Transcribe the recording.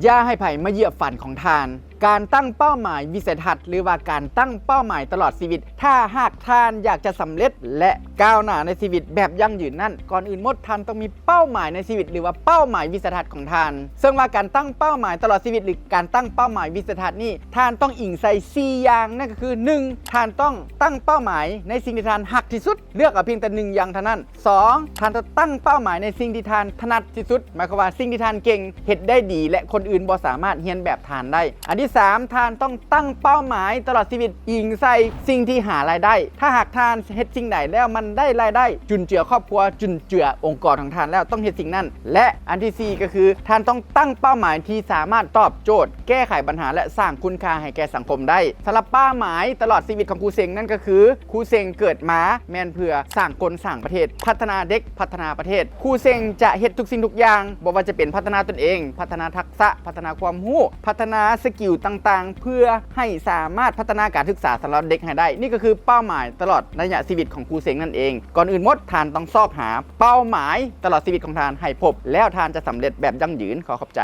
ຢ່າໃຫ້ໃຜມາຢຽບຝັນຂອງທ່ານ. ການຕັ້ງເປົ້າໝາຍວິໄສທັດ ຫຼືວ່າການຕັ້ງເປົ້າໝາຍຕະຫຼອດຊີວິດ. ຖ້າຫາກທ່ານຢາກຈະສຳເລັດ ແລະ ກ້າວໜ້າໃນຊີວິດແບບຢັ້ງຢືນນັ້ນ, ກ່ອນອື່ນໝົດທ່ານຕ້ອງມີເປົ້າໝາຍໃນຊີວິດ ຫຼືວ່າເປົ້າໝາຍວິໄສທັດຂອງທ່ານ. ເຊິ່ງວ່າການຕັ້ງເປົ້າໝາຍຕະຫຼອດຊີວິດ ຫຼື ການຕັ້ງເປົ້າໝາຍວິໄສທັດນີ້, ທ່ານຕ້ອງອີງໃສ່ສີ່ຢ່າງ, ນັ້ນກໍຄື ໜຶ່ງ ທ່ານຕ້ອງຕັ້ງເປົ້າໝາຍໃນສິ່ງທີ່ທ່ານຮັກທີ່ສຸດ, ເລືອກເອົາພຽງແຕ່ໜຶ່ງຢ່າງເທົ່ານັ້ນ. ສອງ ທ່ານຕ້ອງຕັ້ງເປົ້າໝາຍໃນສິ່ງທີ່ທ່ານຖະໜັດທີ່ສຸດ, ໝາຍຄວາມວ່າສິ່ງທີ່ທ່ານເກັ່ງ, ເຮັດໄດ້ດີ ແລະ ຄົນອື່ນບໍ່ສາມາດຮຽນແບບທ່ານໄດ້. ອັນທີສາມ ທ່ານຕ້ອງຕັ້ງເປົ້າໝາຍຕະຫຼອດຊີວິດອີງໃສ່ສິ່ງທີ່ຫາລາຍໄດ້. ຖ້າຫາກທ່ານເຮັດສິ່ງໃດແລ້ວມັນໄດ້ລາຍໄດ້, ຈຸນເຈືອຄອບຄົວ, ຈຸນເຈືອອົງກອນຂອງທ່ານແລ້ວ, ຕ້ອງເຮັດສິ່ງນັ້ນ. ແລະ ອັນທີສີ່ ກໍຄື ທ່ານຕ້ອງຕັ້ງເປົ້າໝາຍທີ່ສາມາດຕອບໂຈດ, ແກ້ໄຂບັນຫາ ແລະ ສ້າງຄຸນຄ່າໃຫ້ແກ່ສັງຄົມໄດ້. ສຳລັບເປົ້າໝາຍຕະຫຼອດຊີວິດຂອງຄູເຊັງນັ້ນກໍຄື ຄູເຊັງເກີດມາແມ່ນເພື່ອສ້າງຄົນສ້າງປະເທດ, ພັດທະນາເດັກ, ພັດທະນາປະເທດ. ຄູເຊັງຈະເຮັດທຸກສິ່ງທຸກຢ່າງ, ບໍ່ວ່າຈະເປັນພັດທະນາຕົນເອງ, ພັດທະນາທັກສະ, ພັດທະນາຄວາມຮູ້, ພັດທະນາສະກິວຕ່າງໆ ເພື່ອໃຫ້ສາມາດພັດທະນາການສຶກສາສຳລັບເດັກໃຫ້ໄດ້. ນີ້ກໍຄືເປົ້າໝາຍຕະຫຼອດໄລຍະຊີວິດຂອງຄູເຊັງນັ້ນເອງ. ກ່ອນອື່ນໝົດ, ທ່ານຕ້ອງຊອກຫາເປົ້າໝາຍຕະຫຼອດຊີວິດຂອງທ່ານໃຫ້ພົບ, ແລ້ວທ່ານຈະສຳເລັດແບບຢັ້ງຢືນ. ຂໍຂອບໃຈ.